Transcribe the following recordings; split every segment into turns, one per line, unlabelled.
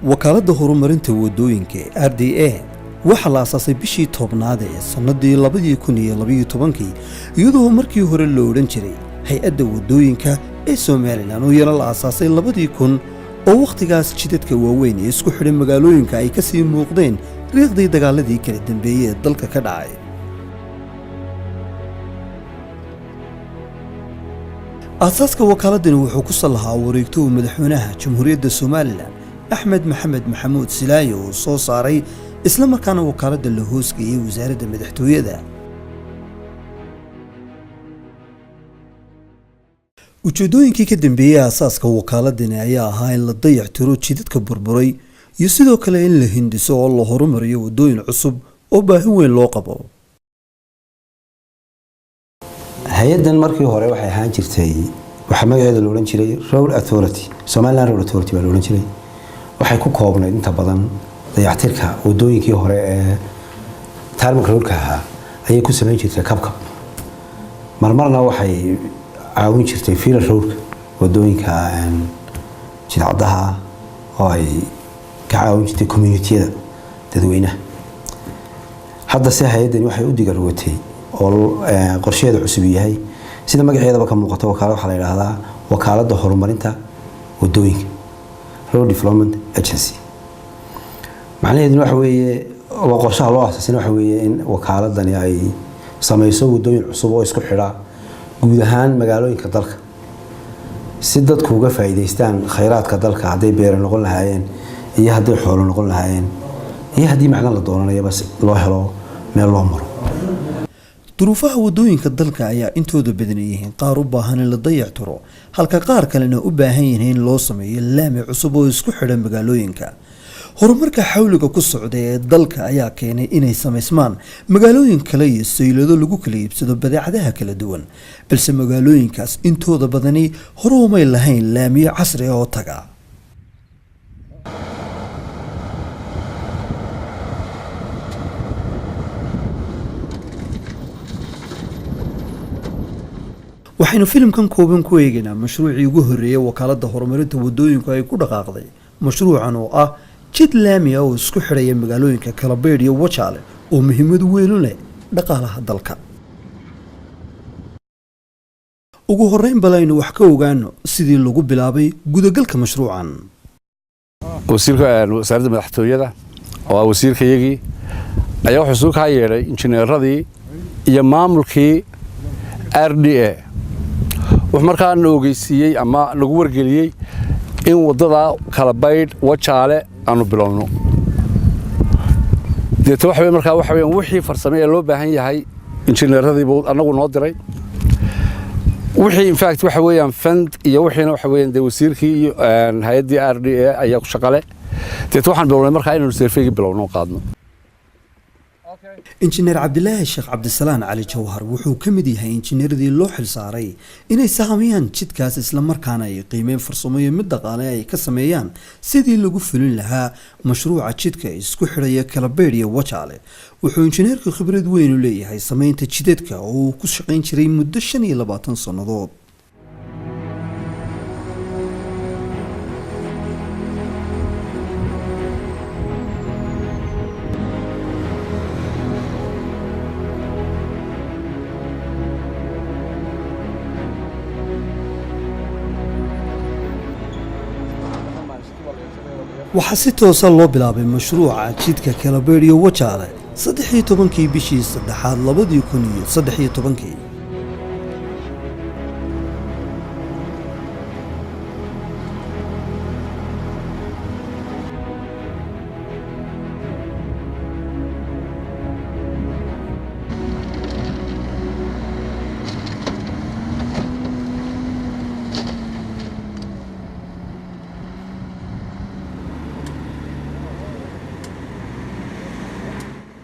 Wakaaladda horumarinta wadooyinka ee RDA waxaa la aasaasay bishii 10aad ee sannadii 2012-kii, iyadoo markii hore loo odhan jiray Hay-adda Wadooyinka ee Somaliland, oo iyana la aasaasay 2000, oo wakhtigaas jidadka waaweyn ee isku xidhay magaalooyinka ay ka sii muuqdeen riiqdii dagaaladii kala dambeeyey ee dalka ka dhacay. Aasaaska wakaaladani wuxuu ku sallahaa wareegto uu madaxweynaha Jamhuuriyadda Somaliland, Axmed Maxamed Maxamuud Silaanyo, uu soo saaray, isla markaana wakaaladda la hoosgeeyey Wasaaradda Madaxtooyada. Ujeeddooyinkii ka dambeeyey aasaaska wakaaladani ayaa ahaa in la dayac tiro jidadka burburay iyo sidoo kale in la hindiso oo la horumariyo waddooyin cusub oo baahi weyn loo qabo.
Hay-addan markii hore waxay ahaan jirtay, waxaa magaceeda la odhan jiray Road Authority, Somaliland Road Authority baa la odhan jiray. Waxay ku koobnayd inta badan dayactirka wadooyinkii hore ee tarmac roadka ahaa ayay ku samayn jirtay kabkab. Marmarna waxay caawin jirtay filler roadka, wadooyinka jidcadaha, oo ay ka caawin jirtay communitiyada, dadweynaha. Hadda se hay-addani waxay u digarwatay oo qorsheheeda cusub yahay, sida magaceedaba ka muuqato, wakaalad waxaa la yidhaahdaa Wakaaladda Horumarinta Wadooyinka, Road Development Agency. Macnaheeduna waxa weeye, oo qorshaha loo asaasina waxa weeye, in wakaaladani ay samayso wadooyin cusub oo isku xidha guud ahaan magaalooyinka dalka, si dadku uga faa'iidaystaan khayraadka dalka, hadday beero noqon lahaayeen iyo hadday xoolo noqon lahaayeen iyo haddii macno la doonanayaba, si loo helo meel loo maro.
Duruufaha waddooyinka dalka ayaa intooda badan yihiin qaar u baahan in la dayactiro, halka qaar kalena u baahan yihiin in loo sameeyo laami cusub oo isku xidha magaalooyinka. Horumarka xawliga ku socda ee dalka ayaa keenay inay samaysmaan magaalooyin kale iyo saylado lagu kala iibsado badeecadaha kala duwan, balse magaalooyinkaas intooda badani hore umay lahayn laamiyo casri ah oo taga. Waxaynu filimkan kooban ku eegaynaa mashruucii ugu horreeyay wakaaladda horumarinta wadooyinku ay ku dhaqaaqday, mashruucan oo ah jid laami ah oo isku xidhaya magaalooyinka Kalabaydh iyo Wajaale, oo muhiimad weyn u leh dhaqaalaha dalka. Ugu horreyn bal aynu wax ka ogaano sidii lagu bilaabay gudagalka mashruucan.
Wasiirka Wasaaradda Madaxtooyada, oo ah wasiirkayagii, ayaa wuxuu suu kaa yeedhay injineeradii iyo maamulkii RDA. Wuxuu markaa na ogeysiiyey ama nagu wargeliyey in waddada Kalabaydh Wajaale aanu bilowno. Deeto waxa markaa waxa weeyaan wixii farsame ee loo baahan yahay injineeradii buu annagu noo diray. Wixii in fact waxa weeyaan fund iyo wixiina waxa weeyaan dee wasiirkii iyo hay-addii RDA ayaa ku shaqale. Deeto waxaan bilownay markaa inaanu surveygii bilowno, qaadno.
Injineer Cabdilaahi Sheekh Cabdisalaan Cali Jawhar wuxuu ka mid yahay injineeradii loo xilsaaray inay sahamiyaan jidkaas, islamarkaana ay qiimeyn farsamo iyo mid dhaqaale ay ka sameeyaan sidii lagu fulin lahaa mashruuca jidka isku xidhaya Kalabeydh iyo Wajaale. Wuxuu injineerku khibrad weyn u leeyahay sameynta jidadka, oo uu ku shaqayn jiray muddo 25 sannadood. Waxaa si toosa loo bilaabay mashruuca jidka Kalabeydh iyo Wajaale 13-kii bishii saddexaad 2013-kii.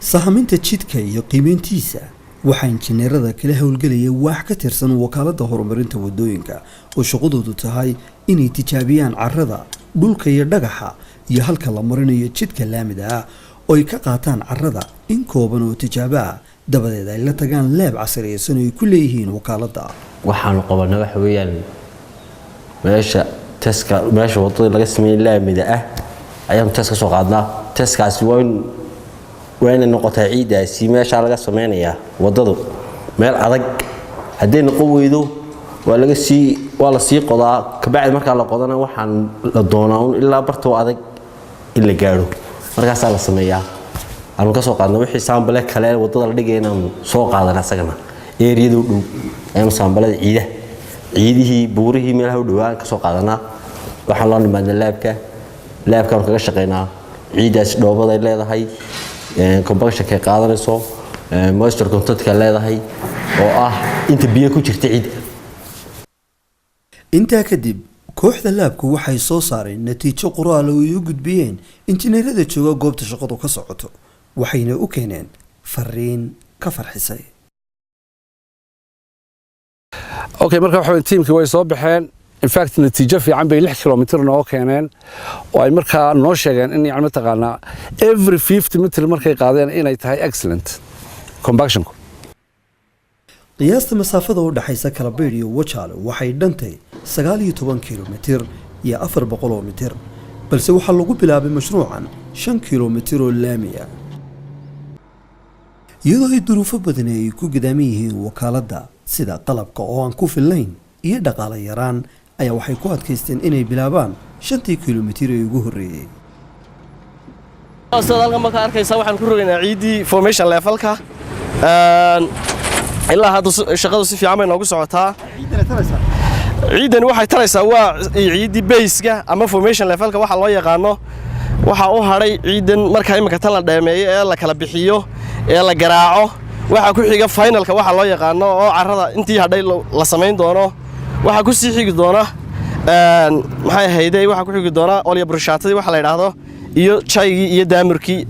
Sahaminta jidka iyo qiimeyntiisa waxaa injineerada kala howlgelaya waax ka tirsan Wakaaladda Horumarinta Wadooyinka, oo shaqadoodu tahay inay tijaabiyaan carrada dhulka iyo dhagaxa iyo halka la marinayo jidka laamida ah, oo ay ka qaataan carrada in kooban oo tijaabo ah, dabadeed ay la tagaan lab casriyeysan oo ay ku leeyihiin wakaaladda.
Waxaanu qabanay waxa weeyaan meesha taska, meesha wadada laga sameeyey laamida ah Ayaanu test ka soo qaadnaa. Testkaasi waa inay noqotaa ciiddaasi meeshaa laga samaynayaa waddadu meel adag. Hadday noqon weydo, waa la sii qodaa. Kabacdi markaa la qodana, waxaan la doonaa un ilaa bartoo adag in la gaadho, markaasaa la sameeyaa. Aanu ka soo qaadna wixii sample kale waddada la dhigaya inaanu soo qaadana, asagana eeriyada u dhow ayaanu samplada ciidaha, ciidihii buurihii meelaha u dhowaa ka soo qaadanaa. Waxaan loo nimaadnaa labka. Labkaanu kaga shaqaynaa ciiddaasi dhoobaday leedahay, compactionkay qaadanayso, moisture contentka leedahay oo ah inta biyo ku jirta ciidda.
Intaa kadib, kooxda labku waxay soo saareen natiijo qoraal oo ay u gudbiyeen injineerada jooga goobta shaqadu ka socoto, waxayna u keeneen fariin ka farxisay.
Okay, marka waxa weeye tiimkii way soo baxeen. In fact, natiijo fiican bay 6 kilomitir noo keeneen, oo ay markaa noo sheegeen in yani mataqaanaa every 50 meter markay qaadeen inay tahay excellent compactionku.
Qiyaasta masaafada u dhaxaysa Kalabaydh iyo Wajaale waxay dhantay 19 kilomitir iyo 400 mitir, balse waxaa lagu bilaabay mashruucan 5 kilomitir oo laami ah, iyadoo ay duruufo badani ay ku gadaaman yihiin wakaaladda, sida qalabka oo aan ku fillayn iyo dhaqaale yaraan, ayaa waxay ku adkaysteen inay bilaabaan shantii kilomitir ee ugu horreeyey.
Sidaad halkan markaa arkaysaa, waxaan ku rogaynaa ciiddii formation levelka. Ilaa hadda shaqadu si fiican bay noogu socotaa. Ciiddani waxay taraysaa waa ciiddii baseka ama formation levelka waxa loo yaqaano. Waxaa u hadhay ciiddan marka imika tan la dheemeeyo ee la kala bixiyo ee la garaaco, waxaa ku xiga finalka waxa loo yaqaano oo carrada intii hadhay la samayn doono. Waxaa ku sii xigi doona, maxay ahayday, waxaa ku xigi doona olya burshaatadii waxa la yidhaahdo iyo jaygii iyo daamirkii.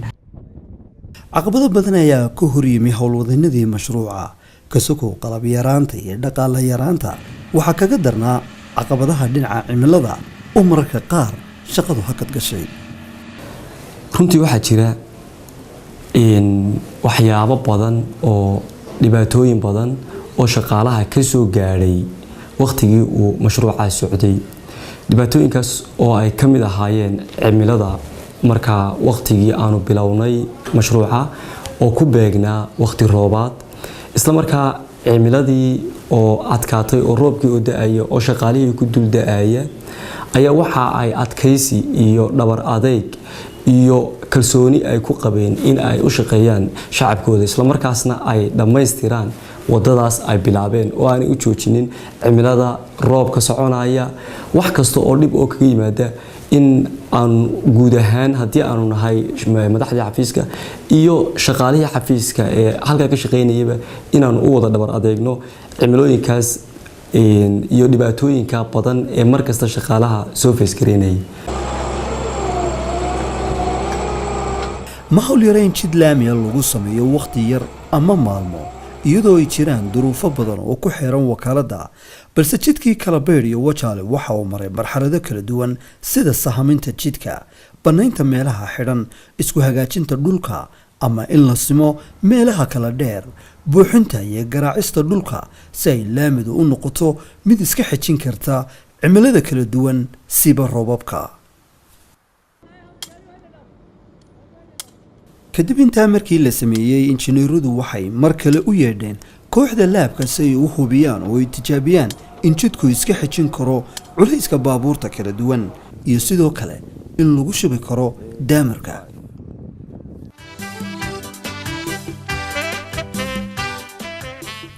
Caqabado badan ayaa ka horyimi howlwadanadii mashruuca. Kasokow qalab yaraanta iyo dhaqaale yaraanta, waxaa kaga darnaa caqabadaha dhinaca cimilada oo mararka qaar shaqadu hakad gashay.
Runtii waxaa jira waxyaabo badan oo dhibaatooyin badan oo shaqaalaha ka soo gaadhay wakhtigii uu mashruucaas socday, dhibaatooyinkaas oo ay ka mid ahaayeen cimilada. Markaa wakhtigii aanu bilownay mashruuca oo ku beegnaa wakhti roobaad, isla markaa cimiladii oo adkaatay oo roobkii oo da-aya oo shaqaalihii ku dul da-aya ayaa waxa ay adkaysi iyo dhabar adeyg iyo kalsooni ay ku qabeen in ay u shaqeeyaan shacabkooda, islamarkaasna ay dhammaystiraan wadadaas ay bilaabeen oo aanay u joojinin cimilada, roobka soconaya, wax kasta oo dhib oo kaga yimaada, in aan guud ahaan haddii aanu nahay madaxdii xafiiska iyo shaqaalihii xafiiska ee halkaa ka shaqeynayaba inaanu u wada dhabar adeegno cimilooyinkaas iyo dhibaatooyinka badan ee markasta shaqaalaha soo face gareynayay.
Ma hawl yarayn jid laamiya lagu sameeyo wakhti yar ama maalmo, iyadoo ay jiraan duruufo badan oo ku xeeran wakaaladda, balse jidkii Kalabeydh iyo Wajaale waxa uu maray marxalado kala duwan, sida sahaminta jidka, bannaynta meelaha xidhan, isku hagaajinta dhulka ama in la simo meelaha kala dheer, buuxinta iyo garaacista dhulka si ay laamidu u noqoto mid iska xejin karta cimilada kala duwan, siba roobabka. Kadib intaa markii la sameeyey, injineeradu waxay mar kale u yeedheen kooxda labka si ay u hubiyaan oo ay tijaabiyaan in jidku iska xejin karo culayska baabuurta kala duwan iyo sidoo kale in lagu shubi karo daamarka.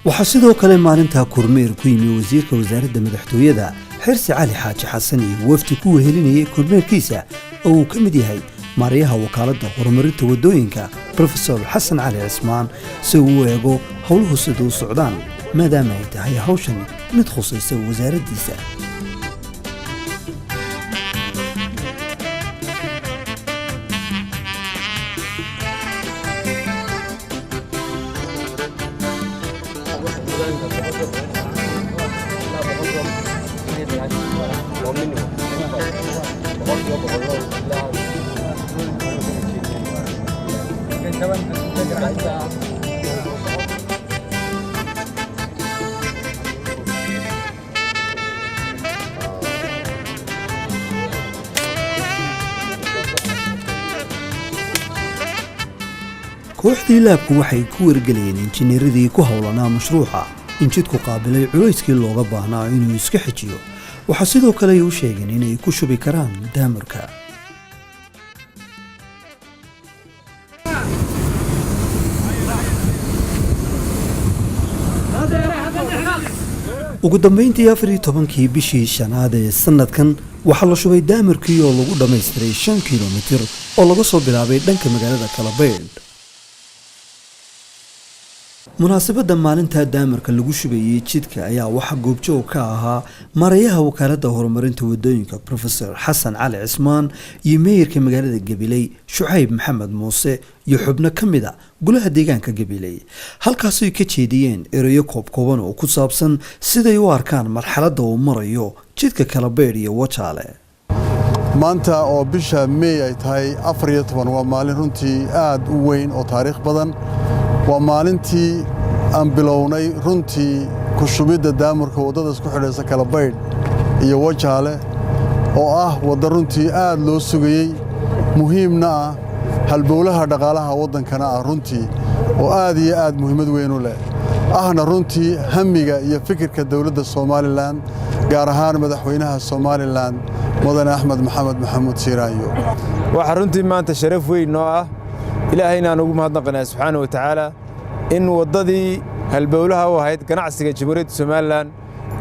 Waxaa sidoo kale maalintaa kormeer ku yimi wasiirka wasaaradda madaxtooyada, Xirsi Cali Xaaji Xasan, iyo wafdi ku wehelinayay kormeerkiisa oo uu ka mid yahay maarayaha wakaaladda horumarinta waddooyinka, Profesor Xasan Cali Cismaan, si uu u eego howluhu sida u socdaan, maadaama ay tahay hawshani mid khusaysa wasaaraddiisa. Kooxdii laabku waxay ku wargelayeen injineeradii ku howlanaa mashruuca in jidku qaabilay culayskii looga baahnaa inuu iska xejiyo. Waxaa sidoo kale ay u sheegeen inay ku shubi karaan daamurka. Ugu dambeyntii, 14-kii bishii shanaad ee sanadkan waxaa la shubay daamirkii oo lagu dhammaystiray 5 kilomitir oo laga soo bilaabay dhanka magaalada Kalabaydh. Munaasabadda maalinta daamirka lagu shubayey jidka ayaa waxaa goobjoog ka ahaa maarayaha wakaaladda horumarinta wadooyinka, Professor Xasan Cali Cismaan, iyo meeyarka magaalada Gabiley, Shucayb Maxamed Muuse, iyo xubno ka mid a golaha deegaanka Gabiley, halkaasoo ay ka jeediyeen ereyo koobkooban oo ku saabsan siday u arkaan marxaladda uu marayo jidka Kalabaydh iyo Wajaale.
Maanta oo bisha Meey ay tahay 14 waa maalin runtii aad u weyn oo taariikh badan. Waa maalintii aan bilownay runtii ku shubidda daamurka waddada isku xidhaysa Kalabaydh iyo Wajaale, oo ah wadda runtii aad loo sugayey, muhiimna ah, halbowlaha dhaqaalaha waddankana ah runtii, oo aad iyo aad muhiimad weyn u leh, ahna runtii hamiga iyo fikirka dowladda Somaliland, gaar ahaan madaxweynaha Somaliland, Mudane Axmed Maxamed Maxamuud Siiraanyo.
Waxaa runtii maanta sharaf weyn noo ah, Ilaahayna aan ugu mahadnaqanaa subxaana wa tacaala, in waddadii halbowlaha u ahayd ganacsiga Jamhuuriyadda Somaliland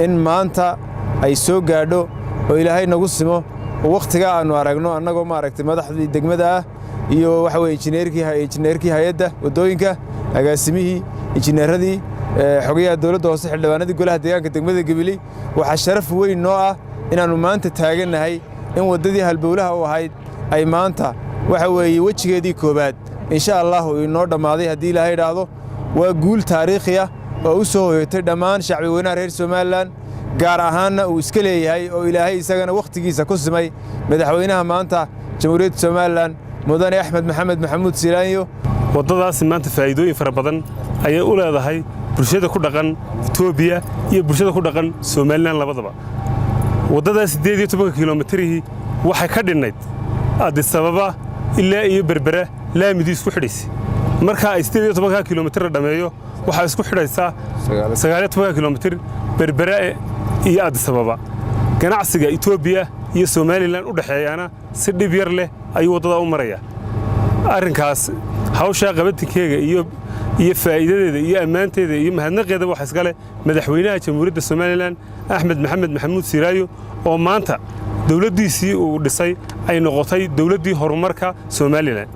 in maanta ay soo gaadho oo Ilaahay nagu simo oo wakhtigaa aannu aragno, annagoo maaragtay madaxdii degmada ah iyo waxa weye injineerkii hay'adda waddooyinka, agaasimihii, injineeradii, xogayaha dowladda hoose, xildhibaanadii golaha deegaanka degmada Gebili. Waxaa sharaf weyn noo ah inaannu maanta taagannahay in waddadii halbowlaha u ahayd ay maanta waxa weeye wejigeedii koowaad insha Allahu inoo dhammaaday, haddii Ilaahay idhaahdo. Waa guul taariikhi ah oo u soo hoyatay dhammaan shacbi weynaha reer Somaliland, gaar ahaanna uu iska leeyahay oo Ilaahay isagana wakhtigiisa ku simay madaxweynaha maanta Jamhuuriyadda Somaliland, Mudane Axmed Maxamed Maxamuud Silaanyo.
Waddadaasi maanta faa'iidooyin fara badan ayay u leedahay bulshada ku dhaqan Etoobiya iyo bulshada ku dhaqan Somaliland labadaba. Waddadaas 18-ka kilomitirihii waxay ka dhinnayd Adisababa ilaa iyo Berbera laamidii isku xidhaysay. Marka ay 18-ka kilomitir la dhammeeyo, waxaa isku xidhaysaa 19-ka kilomitir Berbera iyo Adisababa. Ganacsiga Etoobiya iyo Somaliland u dhexeeyaana si dhib yar leh ayuu waddada u maraya. Arrinkaas, hawshaa qabatinkeega iyo faa'iidadeeda iyo ammaanteeda iyo mahadnaqeeda, waxa iska leh madaxweynaha Jamhuuriyadda Somaliland, Axmed Maxamed Maxamuud Siiraayo, oo maanta dowladdiisii uu dhisay ay noqotay dowladdii horumarka Somaliland.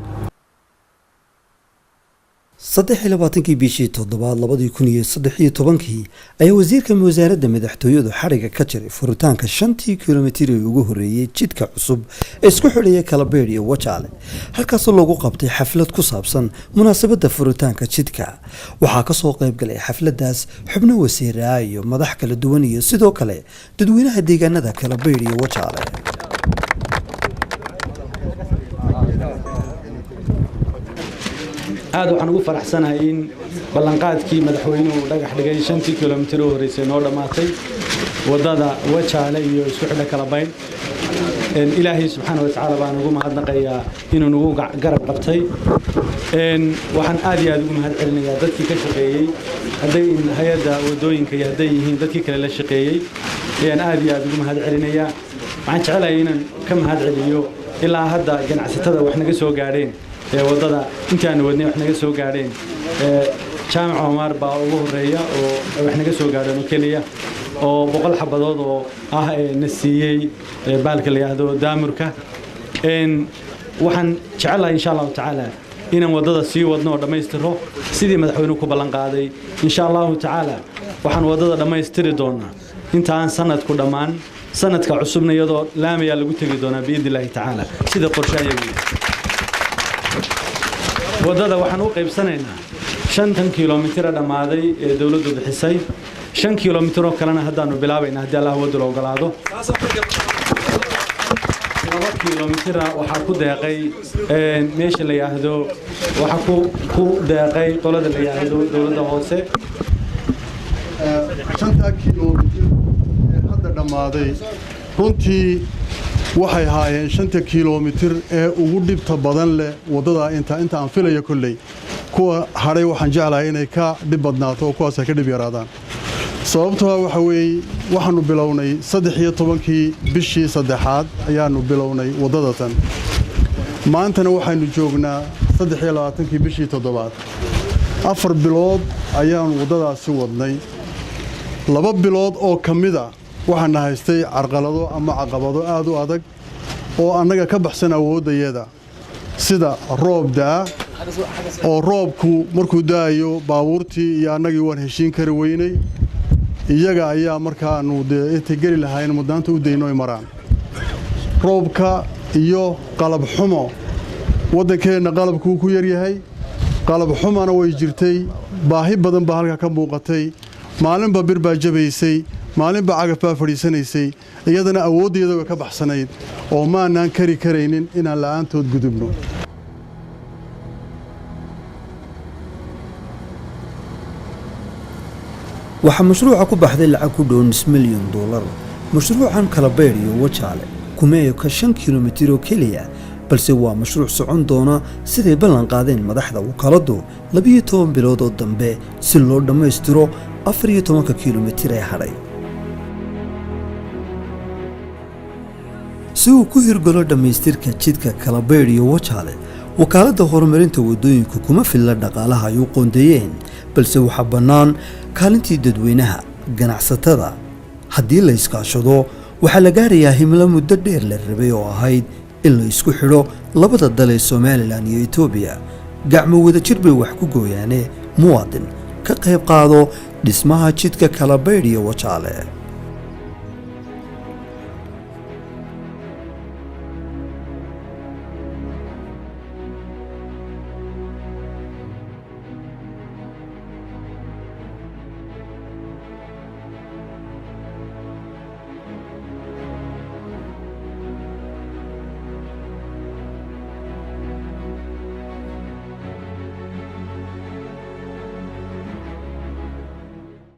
23-kii bishii toddobaad 2013-kii ayaa wasiirka wasaaradda madaxtooyadu xadhiga ka jiray furitaanka shantii kilomitir ee ugu horreeyey jidka cusub ee isku xidhaya Kalabeydh iyo Wajaale, halkaasoo lagu qabtay xaflad ku saabsan munaasabadda furitaanka jidka. Waxaa kasoo qayb galay xafladdaas xubno wasiiraa iyo madax kala duwan iyo sidoo kale dadweynaha deegaanada Kalabeydh iyo Wajaale.
Aad waxaan ugu faraxsanahay in ballanqaadkii madaxweynuhu dhagax dhigay shantii kilomitir u horreysay noo dhammaatay, waddada Wajaale iyo isku xidha Kalabaydh. Ilaahay subxaana wa tacaala baan ugu mahadnaqayaa inuu nagu garab qabtay. Waxaan aad iyo aad ugu mahad celinayaa dadkii ka shaqeeyey, hadday hay'adda waddooyinka iyo hadday yihiin dadkii kale la shaqeeyey ayaan aad iyo aad ugu mahad celinayaa. Waxaan jecelahay inaan ka mahad celiyo ilaa hadda ganacsatada wax naga soo gaadheen ee waddada intaanu wadnay wax naga soo gaadheen. Jaamac Omar baa ugu horeeya oo wax naga soo gaadheen oo keliya oo 100 xabadood oo ah na siiyey baalka la yidhaahdo daamurka. Waxaan jecelahay insha Allahu tacaala inaan waddada sii wadno oo dhammaystiro sidii madaxweynuhu ku ballan qaaday. Insha Allahu tacaala waxaan waddada dhammaystiri doonaa intaan sanadku dhammaan. Sanadka cusubna iyadoo laamayaa lagu tegi doonaa biidni Illaahi tacaala, sida qorshe ayagu. Waddada waxaan u qaybsanaynaa shantan kilomitira dhammaaday ee dowladdu bixisay, 5 kilomitir oo kalena haddaanu bilaabayna haddii Allah waddu la ogolaado. 2 kilomitira waxaa ku deeqay meesha la yidhaahdo, waxaa ku deeqay qolada la yidhaahdo dowladda hoose.
Shantaa kilomitir ee hadda dhammaaday runtii waxay haayeen shanta kilomitir ee ugu dhibta badan leh waddada inta aan filayo kolley. Kuwa hadhay waxaan jeclahay inay ka dhib badnaato oo kuwaas ay ka dhib yaraadaan. Sababtoo waxa weeye, waxaannu bilownay 13-kii bishii saddexaad ayaannu bilownay waddadatan. Maantana waxaynu joognaa 23-kii bishii toddobaad. 4 bilood ayaannu waddadaasi wadnay. 2 bilood oo ka mida waxaana haystay carqalado ama caqabado aad u adag oo annaga ka baxsan awooddayada, sida roob daa oo roobku markuu da'ayo baabuurtii iyo annagii waan heshiin kari weynay. Iyaga ayaa markaanu dee intay geli lahaayeen mudnaanta u dayno ay maraan roobka, iyo qalab xumo. Waddankeenna qalabkuu ku yaryahay, qalab xumana way jirtay. Baahi badan baa halkaa ka muuqatay. Maalinba bir baa jabaysay, maalinba cagaf baa fadhiisanaysay. Iyadana awooddeeda way ka baxsanayd oo maanaan kari karaynin inaan la'aantood gudubno.
Waxaa mashruuca ku baxday lacag ku dhow $0.5 milyan. Mashruucan Kalabeydh iyo Wajaale kuma eka 5 kilomitir oo keliya, balse waa mashruuc socon doona, siday ballan qaadeen madaxda wakaaladdu, 12 bilood oo dambe si loo dhammaystiro 14-ka kilomitir ee hadhay. Si uu ku hirgalo dhammaystirka jidka Kalabeydh iyo Wajaale, Wakaaladda Horumarinta Waddooyinku kuma filla dhaqaalaha ay u qoondeeyeen, balse waxaa bannaan kaalintii dadweynaha, ganacsatada. Haddii la iskaashado, waxaa la gaarayaa himilo muddo dheer la rabay oo ahayd in la isku xidho labada dal ee Somaliland iyo Itoobiya. Gacmo wadajir bay wax ku gooyaane, muwaadin, ka qayb qaado dhismaha jidka Kalabaydh iyo Wajaale.